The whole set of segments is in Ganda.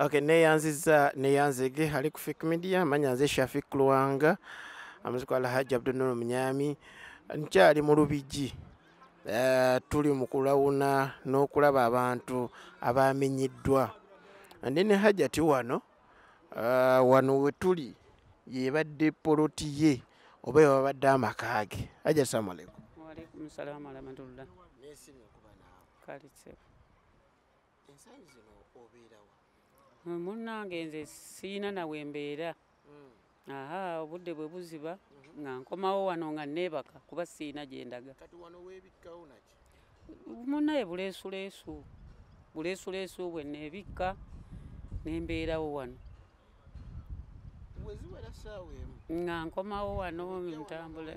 Okay, neyanziza neyanzege ali ku Fik Media, manya nze Shafik Luwanga, amaziko Alhaji Abdul Munyami, nkyali mu Lubigi. Tuli mu kulawuna n'okulaba abantu abamenyeddwa. Ndi ne Hajati wano, wano we tuli yebadde poloti ye oba yabadde amaka ge. Hajati, assalamu alaikum. Wa alaikum salaam wa rahmatullah. Neesimye okuba naawe. Kale ssebo. Ensangi zino obeerawa? Munnange nze siina nawe mbeera. Aha, obudde bwe buziba nga nkomawo wano nga neebaka kuba siina gye ndaga. Kati wano weebikkawo naki? Munnaye buleesuleesu. Buleesuleesu bwe neebikka ne mbeerawo wano. Bwe ziwera ssaawa emu? Nga nkomawo wano ntambula.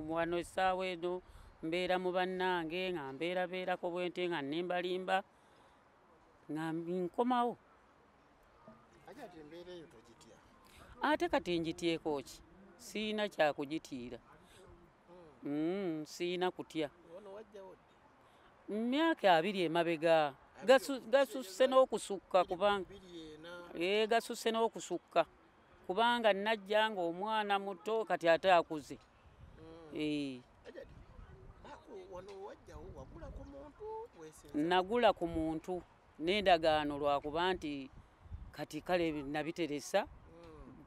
Wano essaawa eno mbeera mu bannange nga mbeerabeerako bwe nti nga nnimbalimba nga nkomawo. Hajati, embeera eyo togitya? Ate kati ngityeko ki? Siina kyakugitiira. Siina kutya. Wano wajjawo ddi? Myaka 2 emabega. Gasusse n'okusukka kubanga gasusse n'okusukka kubanga najja ng'omwana muto kati ate akuze. Wano wajjawo wagula ku muntu weesenza? Nagula ku muntu n'endagaano lwakuba nti kati kale nabiteresa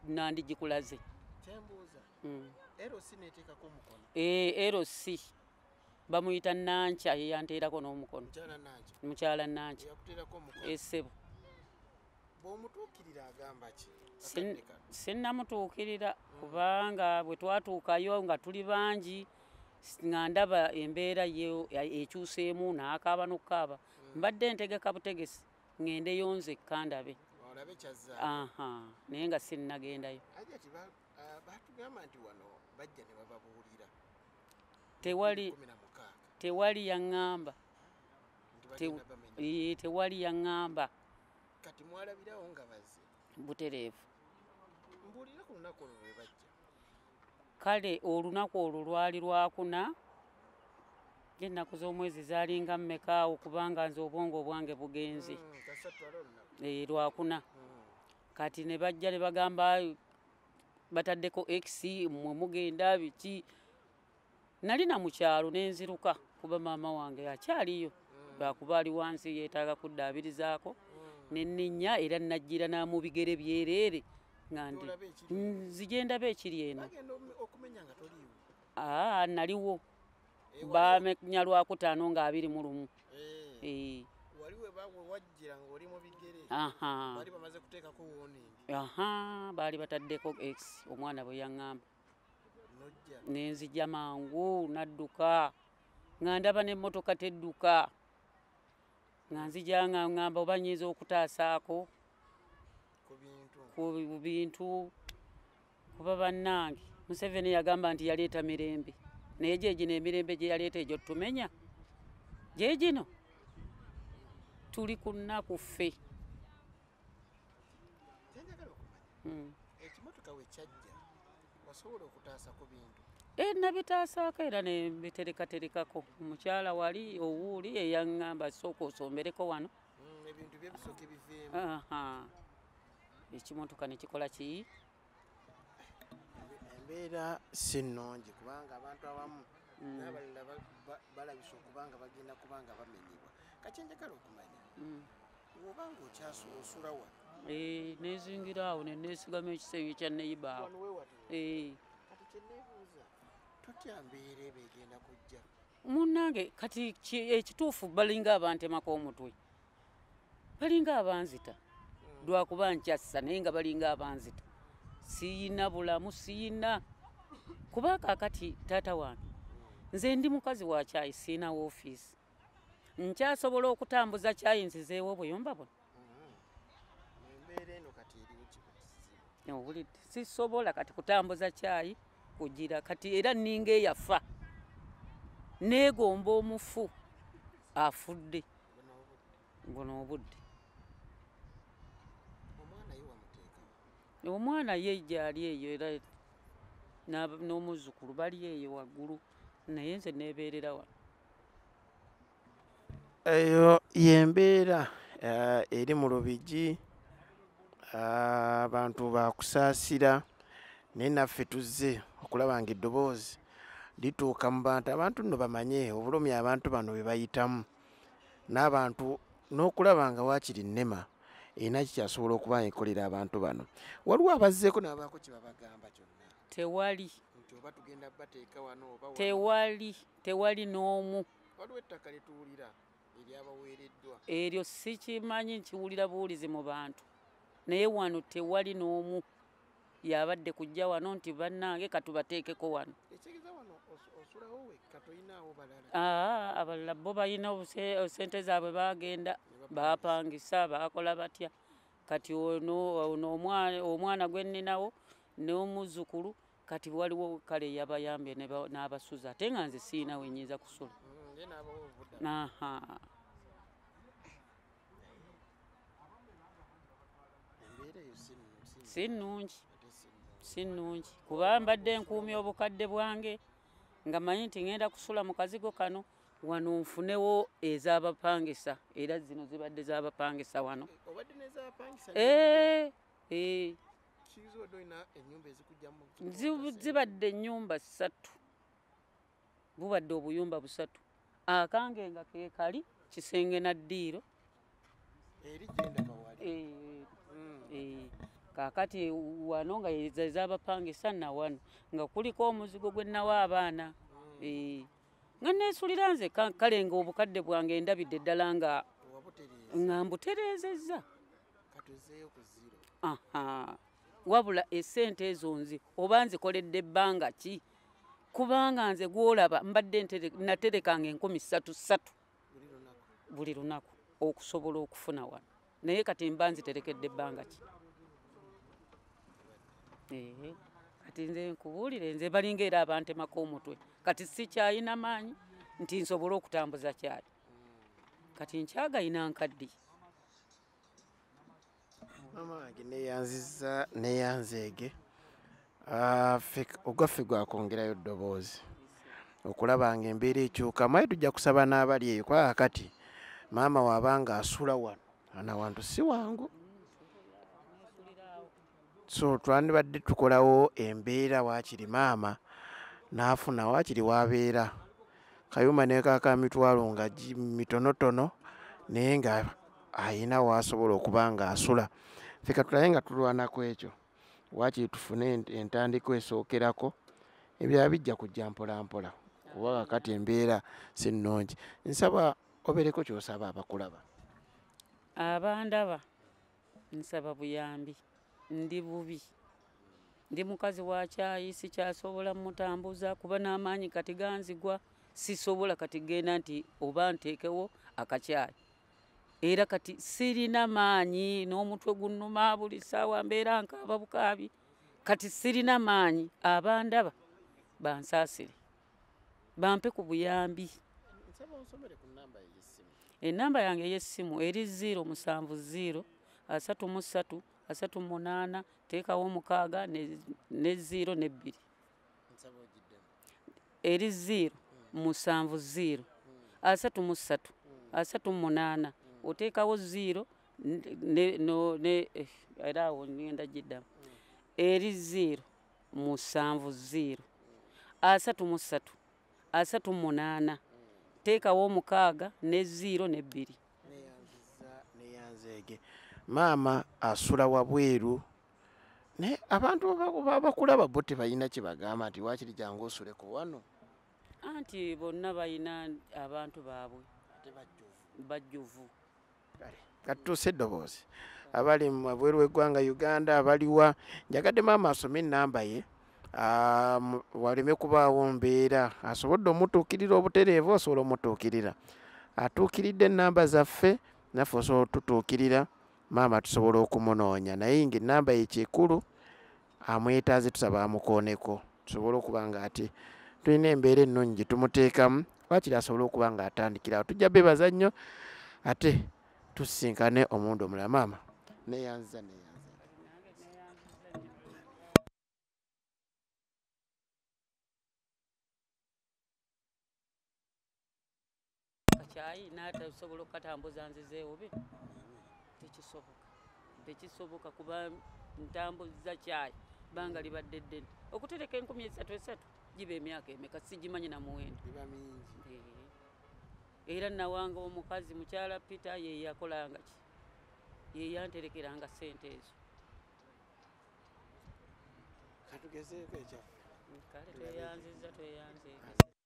nandigikulaze. Kyembuuza, LC neeteekako omukono? LC bamuyita Nankya, ye yanteerako n'omukono. Mukyala Nankya? Mukyala Nankya. Yakuteerako omukono? Ssebo. Bw'omutuukirira agamba ki? Sinnamutuukirira kubanga bwe twatuukayo nga tuli bangi nga ndaba embeera ye ekyuseemu n'akaaba n'okukaaba. Mbadde ntegeka butegesi ŋŋendeyo nzekka ndabe. Olabe kyazza. Aha, naye nga sinnagendayo. Hajati, baatugamba nti wano bajja ne bababuulira. Tewali yaŋŋamba. Tewali yaŋŋamba. Kati mwalabirawo nga bazze? Butereevu. Mbuulira ku lunaku olwo lwe bajja. Kale olunaku olwo lwali lwakuna, ennaku z'omwezi zaalinga mmeka awo kubanga nze obwongo obwange bugenze. Lwakuna. Kati ne bajja ne bagamba bataddeko X mmwe mugenda biki. Nali na mu kyalo ne nziruka kuba maama wange akyaliyo. Lwakuba ali wansi yeetaaga kuddaabirizaako. Ne nninnya era najjira na mu bigere byereere nga ndi nzije ndabe ekiri eno. Naliwo. Bamenya lwakutaano nga 21. Wali we wajjira ng'oli mu bigere. Baali bamaze kuteekako warning. Baali bataddeko X omwana bwe yaŋŋamba. Ne nzija mangu nadduka nga ndaba n'emmotoka tedduka. Nga nzija nga ŋŋamba oba nnyinza okutaasaako ku bintu kuba bannange. Museveni yagamba nti yaleeta mirembe. Naye gye gino emirembe gye yaleeta egyo tumenya. Gye gino tuli ku nnaku ffe. Kyenjagala okumanya, ekimotoka we kyajja wasobola okutaasa ku bintu? Nabitaasaako era ne mbiterekaterekako. Omukyala wali owuuli eyaŋŋamba sooka osombereko wano. Ebintu bye bisooka biveemu. Ekimotoka ne kikola ki? Embeera si nnungi kubanga abantu abamu n'abalala balabisa okubanga bagenda kubanga bamenyebwa. Kakyenjagala okumanya, bw'oba ng'okyasula wano? Neezingira awo ne neesigama ekisenge kya neighbor awo. Wano we wati? Kati kye neebuuza, totya mbeera eba egenda kujja? Munnange kati ekituufu balinga abantemako omutwe. Balinga abanzita. Lwakuba nkyassa naye nga balinga abanzita. Siyina bulamu, siyina. Kuba kaakati taata wange, nze ndi mukazi wa kyayi, siyina woofiisi. Nkyasobola okutambuza kyayi nzizeewo obuyumba buno. Embeera eno kati eriwo kizibu. Owulidde, sisobola kati kutambuza kyayi kugira kati era nninga eyafa. Neegomba omufu afudde. Buno obudde. Omwana ye wamuteekawo? Omwana ye gy'ali eyo era n'omuzzukulu bali eyo waggulu naye nze neebeerera wano. Eyo y'embeera Eri mu Lubigi, abantu bakusaasira, naye naffe tuzze okulaba nga eddoboozi lituuka mu bantu. Abantu nno bamanye obulumi abantu bano bwe bayitamu, n'abantu n'okulaba nga waakiri NEMA erina kikyasobola okuba nga ekolera abantu bano. Waliwo abazzeeko n'abaako kye babagamba kyonna? Tewali. Nti oba tugenda bateeka wano oba wano. Tewali, tewali n'omu. Waliwo ettaka lye tuwulira eryabaweereddwa. Eryo sikimanyi, nkiwulira buwulizi mu bantu, naye wano tewali n'omu yabadde kujja wano nti bannange katubateekeko wano. Ekitegeeza wano osulawo wekka, toyinaawo balala? Aa, abalala bo balina sente zaabwe, baagenda bapangisa, baakola batya. Kati ono omwana gwe nninawo n'omuzzukulu, kati waliwo kale yabayambye n'abasuza, ate nga nze siyina we nnyinza kusula. Ye n'abawa obudde. Aha. Embeera eyo si nnungi. Si nnungi, kuba mbadde nkuumye obukadde bwange nga mmanyi nti ŋŋenda kusula mu kazigo kano wano nfunewo ez'abapangisa, era zino zibadde z'abapangisa wano. Obadde n'ez'abapangisa? Eh. Kizo obadde olina ennyumba ezikugyamu? Zibadde ennyumba 3, bubadde obuyumba 3, akange nga ke kali kisenge na ddiiro. Eri gyendaba wali. Kaakati wano nga ez'abapangisa na wano nga kuliko omuzigo gwe nnawa abaana. Nga neesulira nze kale nga obukadde bwange ndabidde ddala Wabutereeza. nga mbutereezezza. Kati ozzeeyo ku zero. Aha. Wabula essente ezo nzi oba nzikoledde ebbanga ki? Kubanga nze gw'olaba mbadde naterekanga enkumi ssatu ssatu Buli lunaku. buli lunaku okusobola okufuna wano, naye kati mba nziterekedde ebbanga ki? Kati nze nkubuulire, nze balinga era abantemako omutwe, kati sikyayina maanyi nti nsobole okutambuza kyayi, kati nkyagayina nkaddi. Maama wange neeyanzizza, neeyanzeege. Ffe ogwaffe gwakwongerayo ddoboozi okulaba nga embeera ekyuka. Maye tujja kusaba n'abali eyo, kubanga kati maama waabanga asula wano, wano awantu si wangu, so twandibadde tukolawo embeera waakiri maama n'afuna waakiri w'abeera. Kayumba ne kaaka mitwalo nga mitonotono, naye nga ayina w'asobola okuba nga asula. Ffe katulabe nga tulwanako ekyo, waakiri tufune entandikwa esookerako, ebirala bijja kujja mpola mpola, kuba kakati embeera si nnungi. Nsaba obeereko ky'osaba abakulaba. Abandaba nsaba buyambi, ndi bubi, ndi mukazi wa kyayi, sikyasobola mutambuza kuba n'amaanyi kati ganzigwa, sisobola kati genda nti oba nteekewo akakyayi, era kati sirina maanyi, n'omutwe gunnuma buli ssaawa, mbeera nkaaba bukaabi, kati sirina maanyi. Abandaba bansaasire, bampe ku buyambi. Nsaba onsomere ku nnamba ey'essimu. Ennamba yange ey'essimu eri ziro musanvu ziro asatu mu ssatu asatu mu munaana teekawo mukaaga ne ziro ne bbiri. Nsaba ogiddemu. Eri ziro musanvu ziro asatu mu ssatu asatu mu munaana oteekawo ziro ne, no, ne, era awo ngenda giddamu. Eri ziro musanvu ziro asatu mu ssatu asatu mu munaana teekawo mukaaga ne ziro ne bbiri. Neeyanzizza, neeyanzeege. Maama asula wabweru, naye abantu bakulaba bo tebalina kye bagamba nti waakiri jangu osuleko wano. Anti bonna balina abantu baabwe. Ate bajjuvu. Bajjuvu. Kale, katutuuse eddoboozi. Abali mu wabweru w'eggwanga Uganda, abaliwa, njagadde maama asome ennamba ye, waleme kubaawo mbeera. Asobodde omutuukirira obutereevu, osobola omutuukirira. Atuukiridde ennamba zaffe, naffe osobola otutuukirira, maama tusobola okumunoonya. Naye ng'ennamba ye kikulu, amwetaaze tusaba amukooneko, tusobole okuba nga ate tulina embeera ennungi gye tumuteekamu, waakiri asobole okuba ng'atandikirawo. Tujja beebaza nnyo, ate tusisinkane omulundi omulala. Maama, neeyanziza, neeyanza. Kyayi n'atasobola okukatambuza nzizeewo be. Tekisoboka, tekisoboka, kuba ntambuza kyayi banga libadde ddene. Okutereka 3,000 esatu giba emyaka emeka? Sigimanyi na muwendo. Biba mingi. Era nawanga omukazi, mukyala Peter, ye yakolanga ki, ye yanterekeranga sente ezo. Katugezeeko ekyaffe. Kale, tweyanziza, tweyanzeege.